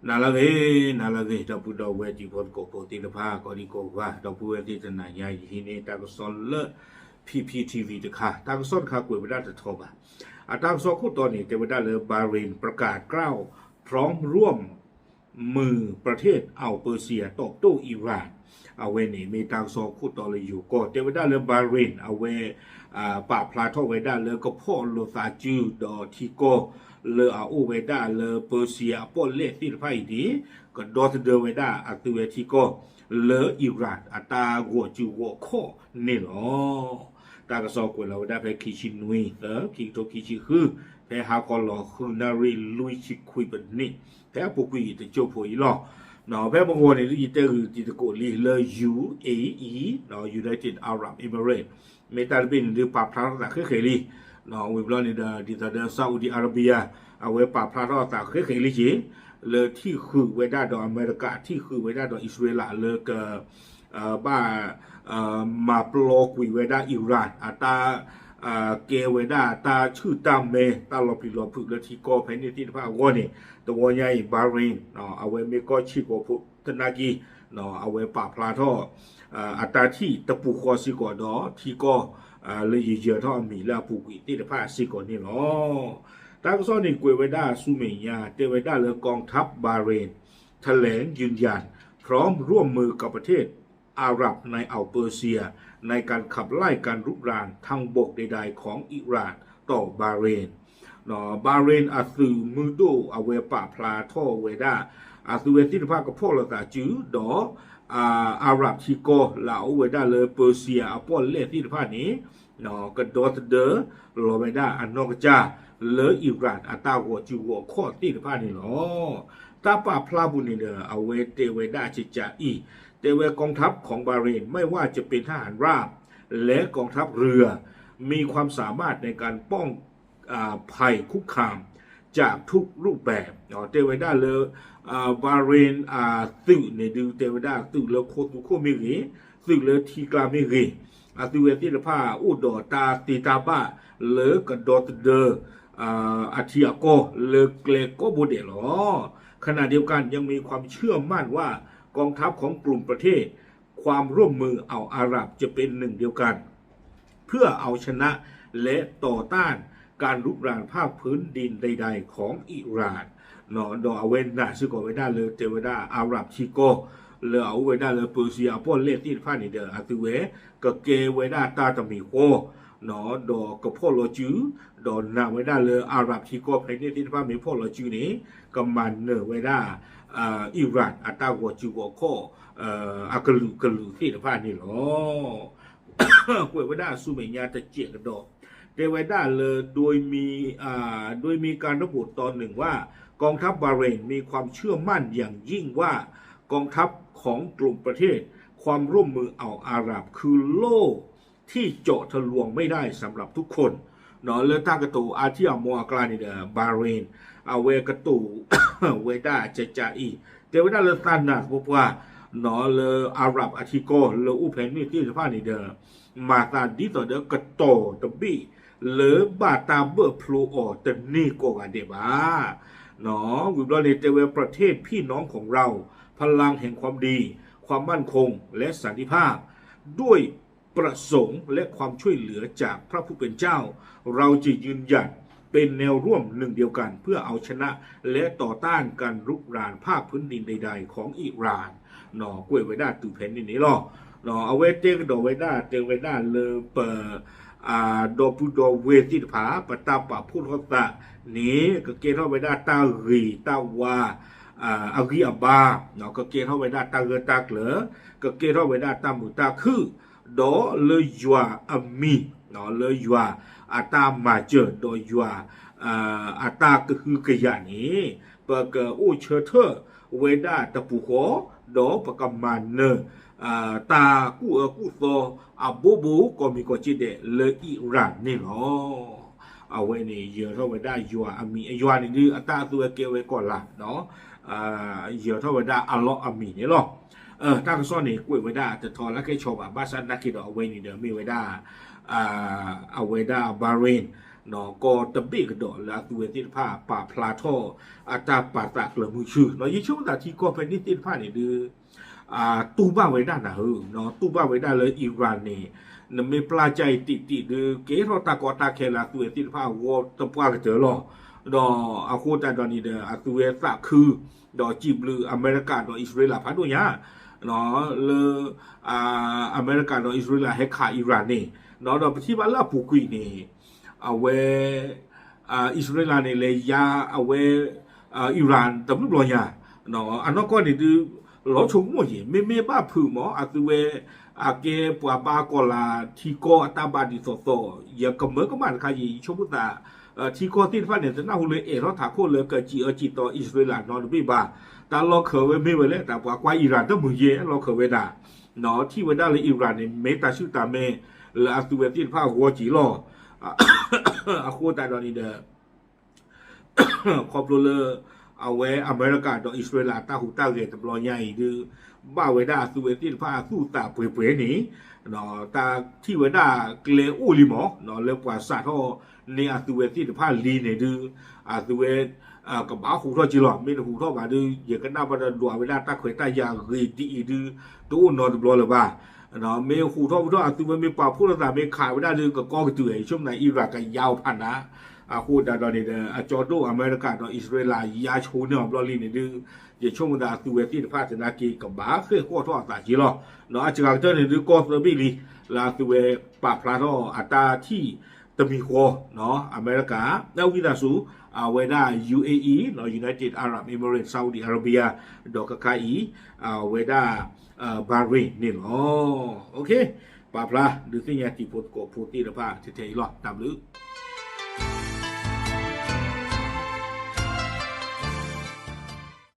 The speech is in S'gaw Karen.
နၤလၢအဂ့ၤ, နၤလၢအဂ့ၤ, ဒီပုၢ်ဒီဝဲၢ်တံၤဖိသကိးဖိသ့ၣ်တဖၣ် ကိးဒံကိးဂၤ, ဒီပုၢ်ဝဲၢ်သ့ၣ်တနၤညါအံၤ ယဟံးန့ၢ်တၢ်ကစီၣ်လၢ P P T V တခါ, တၢ်ကစီၣ်တခါကွဲးဝဲဒၣ်တထီဘၣ်. အတၢ်ကစီၣ်ခိၣ်တီန့ၣ် တဲဝဲဒၣ်လၢ Bahrain ประกาศกล้าวพร้อมร่วมมือประเทศอัลเปอร์เซียตอบโต้อิหร่าน အဝဲန့ၣ် မ့ၢ်တၢ်ကစီၣ်ခိၣ်တီလၢယိၤကီၢ်, တဲဝဲဒၣ်လၢ Bahrain အဝဲ ပာ်ဖျါထီၣ်ဝဲဒၣ်လၢကဖီၣ်လိာ်သးစုဒီးထံကီၢ် လၢအအိၣ်ဝဲဒၣ်လၢ Persia အပီၣ်လဲၣ်သ့ၣ်တဖၣ်အံၤန့ၣ် ကဒီသဒၢဝဲဒၣ်အသုဝဲထံကီၢ် လၢ Iran အတၢ်ဂီၤစုဂီၤခီၣ်န့ၣ်လီၤ. တၢ်ကစီၣ်ကွဲးလီၤဝဲဒၣ်ဖဲခံဆံနွံသီ ခံကထိခံဆံဃု, ဖဲဟါခီလီၤဃုနၣ်ရံၣ်လွံၢ်ဆံခွံပနံး, ဖဲအပူၤကွံာ်တစိၢ်ဖိအံၤလီၤ. ဖဲမုၢ်ဂီၤန့ၣ် ဒ်ယတဲဂုာ်တံၤသကိးလံလၢ U A E, United Arab Emirates မ့ၢ်တၢ်တဘ့ၣ်န့ၣ်ဒုးပာ်ဖျါထီၣ်သးဃဲဃဲလံ. ဝံၤဘျီန့ၣ်ဒီး ဒ်သိးဒီး Saudi Arabia အဝဲပာ်ဖျါထီၣ်သးဃဲဃဲလံက့ၤ လၢထံၣ်ဃုာ်ဝဲဒၣ်ဒီးအမဲရကၤ ထံၣ်ဃုာ်ဝဲဒၣ်ဒီးအံၣ်စရ့လးလၢက ဘၣ် မၤပျီကွံာ်ဝဲဒၣ် Iran အတၢ် ကဲဝဲဒၣ်တၢ်ဆူၣ်တၢ်မဲ တၢ်လီၤပျံၤလီၤဖုးလၢထံကီၢ်ဖဲန့ၣ်သ့ၣ်တဖၣ်အဂီၢ်န့ၣ် တဝီညါအံၤ Bahrain အဝဲမ့ၢ်ကီၢ်ဆံးကိာ်ဖိသနာ်က့ အဝဲပာ်ဖျါထီၣ် အတၢ်ထံၣ်တပူၤဃီစ့ၢ်ကီးဒီးထံကီၢ် လၢယယၢၤထီၣ်အမံၤလၢအပူၤကွံာ်သ့ၣ်တဖၣ်စ့ၢ်ကီးန့ၣ်လီၤ. တၢ်ကစီၣ်န့ၣ်ကွဲးဝဲဒၣ်ဆူမဲာ်ညါ တဲဝဲဒၣ်လၢ กองทัพบาห์เรนแถลงยืนยันพร้อมร่วมมือกับประเทศอาหรับในอ่าวเปอร์เซียในการขับไล่การรุกรานทางบกใดๆของอิหร่านต่อบาห์เรน Bahrain အသုးမုၢ်ဒိၣ်အဝဲပာ်ဖျါထီၣ်ဝဲဒၣ် အသုဝဲသ့ၣ်တဖၣ်ကဖီၣ်လိာ်သးစုဒီး အၤရၣ်ထံကီၢ်လၢအအိၣ်ဝဲဒၣ်လၢ Persia အပီၣ်လဲၣ်သ့ၣ်တဖၣ်န့ၣ် ကဒီသဒၢလီၤဝဲဒၣ်အနီၢ်ကစၢ်လၢ Iran အတၢ်ဂီၤစုဂီၤခီၣ်သ့ၣ်တဖၣ်န့ၣ်လီၤ. တၢ်ပာ်ဖျါပူၤန့ၣ်ဒီး အဝဲတဲဝဲဒၣ်ကကးအံၤ တဲဝဲ กองทัพของบาห์เรนไม่ว่าจะเป็นทหารราบและกองทัพเรือ มีความสามารถในการป้อง ภัยคุกคามจากทุกรูปแบบ တဲဝဲဒၣ်လၢ Bahrain အသုးန့ၣ်ဒုး တဲဝဲဒၣ်သုးလၢခိသူခိၣ်မ့ၢ်ဂ့ၤ, သုးလၢထံကျါမ့ၢ်ဂ့ၤ, အသုဝဲသ့ၣ်တဖၣ်အိၣ်ဒီးတၢ်သ့တၢ်ဘၣ်လၢကဒီသဒၢ အထံအကီၢ်လၢကျဲကိးဘိဒဲးလီၤ. ขณะเดียวกันยังมีความเชื่อมั่นว่ากองทัพของกลุ่มประเทศความร่วมมืออ่าวอาหรับจะเป็นหนึ่งเดียวกัน เพื่อเอาชนะและต่อต้านการรุกรานภาคพื้นดินใดๆของอิหร่าน ဒီးအဝဲနာ်စ့ၢ်ကီးဝဲဒၣ်လၢတဲဝဲဒၣ် အၤရၣ်ထံကီၢ် လၢအအိၣ်ဝဲဒၣ်လၢ Persia အပီၣ်လဲၣ်သ့ၣ်တဖၣ်န့ၣ်ဒီး အသုဝဲကကဲဝဲဒၣ်တၢ်တမံၤဃီ ဒီးကဖီၣ်လီၤစု ဒီးနာ်ဝဲဒၣ်လၢအၤရၣ်ထံကီၢ်ဖဲန့ၣ်သ့ၣ်တဖၣ်မ့ၢ်ဖီၣ်လီၤစုန့ၣ် ကမၤနၢၤဝဲဒၣ် Iran အတၢ်ဂီၤစုဂီၤခီၣ် အကလုာ်ကလုာ်သ့ၣ်တဖၣ်န့ၣ်လီၤ. ကွဲးဝဲဒၣ်ဆူမဲာ်ညါတစဲးကဒီး တဲဝဲဒၣ်လၢ โดยมีอ่าโดยมีการระบุตอนหนึ่งว่ากองทัพบาห์เรนมีความเชื่อมั่นอย่างยิ่งว่ากองทัพของกลุ่มประเทศความร่วมมืออ่าวอาหรับคือโล่ที่เจาะทะลวงไม่ได้สำหรับทุกคน လၢတၢ်ကတိၤအါထံၣ်အါမီအကျါန့ၣ်ဒီး Bahrain အဝဲကတိၤဝဲဒၣ်ကကးအံၤ တဲဝဲဒၣ်လၢသးနာ်သပှၢ်ပှၢ် လၢအၤရၣ်အထံကီၢ်လၢအိၣ်ဖဲန့ၣ်သ့ၣ်တဖၣ်န့ၣ်ဒီး မၤသးဒ်သိးဒီးကတီၤတဘ့ၣ် လၢဘၣ်တၢ်ဘၢၣ်ဖျိအီၤတန့ၢ်ကိးဂၤဒဲးဘၣ်. ဝံၤဘျီန့ၣ်တဲဝဲ ประเทศพี่น้องของเรา พลังแห่งความดี ความมั่นคง และสันติภาพ ด้วยประสงค์และความช่วยเหลือจากพระผู้เป็นเจ้า เราจะยืนหยัดเป็นแนวร่วมหนึ่งเดียวกันเพื่อเอาชนะและต่อต้านการรุกรานภาคพื้นดินใดๆของอิหร่าน ကွဲးဝဲဒၣ်တုၤဖဲန့ၣ်န့ၣ်လီၤ. အဝဲတဲကဒီးဝဲဒၣ် တဲဝဲဒၣ်လၢပ ဒီပုၢ်ဒီဝဲၢ်သ့ၣ်တဖၣ် ပတၢ်ပာ်ဖှိၣ်ထီၣ်သးန့ၣ် ကကဲထီၣ်ဝဲဒၣ်တၢ်ဂ့ၤတၢ်ဝါ အဂံၢ်အဘါ, ကကဲထီၣ်ဝဲဒၣ်တၢ်ဂၢၢ်တၢ်ကျၢၤ, ကကဲထီၣ်ဝဲဒၣ်တၢ်မုာ်တၢ်ခုၣ်, ဒီးလၢယွၤအမံၤ, လၢယွၤအတၢ်မၤစၢၤ ဒီးယွၤ အတၢ်ကဟုကယာ်န့ၣ် ပကအိၣ်ဆၢထၢၣ်ဝဲဒၣ်တပူၤဃီ, ဒီးပကမၤနၢၤ တၢ်ကူၣ်အၢကူၣ်သီအဘိဘိကိးမံၤကိးက့ဒဲးလၢအံရၣ်န့ၣ်လီၤ. အဝဲန့ၣ်ယၢၤထီၣ်ဝဲဒၣ်ယွၤအမံၤ, ယွၤန့ၣ်ဒုးအတၢ်အသူဝဲကဲဝဲကီၢ်လၤ, ယၢၤထီၣ်ဝဲဒၣ်အလီၢ်အမံၤန့ၣ်လီၤ. တၢ်ကစီၣ်န့ၣ် ကွဲးဝဲဒၣ်တထီလၢကဲဆီဘၣ်, ဘၣ်ဆၣ်သနာ်က့ဒီးအဝဲန့ၣ်ဒီးမ့ၢ်ဝဲဒၣ် အဝဲဒၣ် Bahrain ကီၢ်တဘ့ၣ်ကဒီးလၢအသုဝဲသ့ၣ်တဖၣ်ပာ်ဖျါထီၣ်အတၢ်ပာ်သးကျၢၤမုဆူ, ယဆိကမိၣ်သးထံကီၢ်ဖဲန့ၣ်သ့ၣ်တဖၣ်န့ၣ်ဒုး တူၢ်ဘၣ်ဝဲဒၣ်နၤဧၢ, တူၢ်ဘၣ်ဝဲဒၣ်လၢ Iran န့ၣ် နမ့ၢ်ပျၢ်ကၢ်အံၤတံၢ်တံၢ်ဒုး ကဲထီၣ်တၢ်ကီတၢ်ခဲလၢအသုဝဲသ့ၣ်တဖၣ်အဂီၢ်တပှၢ်ကတၢၢ်လီၤ. ဒီးအဃိသတးဒီးန့ၣ်ဒီး အသုဝဲသးခု ဒီးစံးဘျုးအမဲရကၤဒီးအံၣ်စရ့လးဖးဒိၣ်ညါ လၢ အမဲရကၤဒီးအံၣ်စရ့လးဟဲခး Iran န့ၣ်, ဒီးပထံၣ်ဘၣ်လၢအပူၤကွံာ်န့ၣ် အဝဲ အံၣ်စရ့လးန့ၣ် လဲၤယါအဝဲ Iran တဘျုးဘျီညါ, အနီၢ်ကီၢ်န့ၣ်ဒုး လီၤဆိကမိၣ်ယံၤ မ့မ့ၢ်ဘၣ်ဖုးမး အသုဝဲ အကဲပှၤဘါကီၤလၤထံကီၢ်အတၢ်ဘၣ်ဒ်သိးသိး ယကမၢကမၣ်တခါယံၤ ယဆိကမိၣ်သး ထံကီၢ်သ့ၣ်တဖၣ်န့ၣ် တနၢ်ဟူလၢအဲၣ်ထီၣ်ထးခိၣ်လၢကစံးအၢစံးသီအံၣ်စရ့လးနီတဘ့ၣ်ဘၣ်. တၢ်လီၢ်ခၢးဝဲမ့ၢ်ဝဲလဲၣ် တၢ်ပှၤကွၢ် Iran တမုာ်ယဲၢ်လီၢ်ခၢးဝဲဒၣ်, ထံၣ်ဝဲဒၣ်လၢ Iran န့ၣ် မ့ၢ်တၢ်ဆူၣ်တၢ်မဲလၢအသုဝဲသ့ၣ်တဖၣ်အဂီၢ်က့ၤလီၤ. အဃိသတးဒီးန့ၣ်ဒီး ခီဖျိလၢ အဝဲအမဲရကၤဒီးအံၣ်စရ့လးအတၢ်ဟူးတၢ်ဂဲၤတဘျီညါအံၤဒုး ဘၣ်ဝဲဒၣ်အသုဝဲသ့ၣ်တဖၣ်အသူၣ်အသးပှဲၤပှဲၤန့ၣ် တၢ်ထံၣ်ဝဲဒၣ်ကျဲအိၣ်လံမး လၢပှၤစးထီၣ်န့ၢ်အသုဝဲသ့ၣ်တဖၣ်လံန့ၣ်ဒုး အသုဝဲ ကဘၣ်ဟူးထီၣ်က့ၤလီၤ. မ့ၢ်တဟူးထီၣ်ဘၣ်ဒုး ယကနၣ်ဘၣ်ဒီးဒွးဝဲဒၣ်တၢ်ခွဲးတၢ်ယာ်ဂ့ၤဒ်အံၤဒုး တအိၣ်နီတဘျီလၢၤဘၣ်. မ့ၢ်ဟူးထီၣ်ဝူထီၣ်အသုဝဲမ့ၢ်ပာ်ဖှိၣ်လိာ်သးမ့ၢ်ခးဝဲဒၣ်ဒုး ကကီကတုာ် ယဆိကမိၣ်သး Iran ကယါအီၤဖးနး အဃိသတးဒီးန့ၣ်ဒီး အကၠီဒိၣ်အမဲရကၤဒီးအံၣ်စရ့လးယါဆိန့ၢ်အီၤဘျီလံန့ၣ်ဒုး ယဆိကမိၣ်သးအသုဝဲသ့ၣ်တဖၣ်သနာ်က့ ကဘၣ်ဃ့ၢ်ဃီၣ်ထီၣ်အသးက့ၤလီၤ. အစှၤကတၢၢ်န့ၣ်ဒုး ကီၢ်သၢဘ့ၣ်လံ လၢအသုဝဲပာ်ဖျါထီၣ်အတၢ်ထံၣ်တမံၤဃီ အမဲရကၤ ဝံသးစူၤ အဝဲဒၣ် ယူဢေးအံၤ United Arab Emirates, Saudi Arabia ဒီးခဲခါအံၤ အဝဲဒၣ် Bahrain န့ၣ်လီၤ. ပာ်ဖျါဒုးသ့ၣ်ညါတံၤဖိသကိးဖိသ့ၣ်တဖၣ်ထဲထဲအံၤလီၤ. တၢ်ဘျုး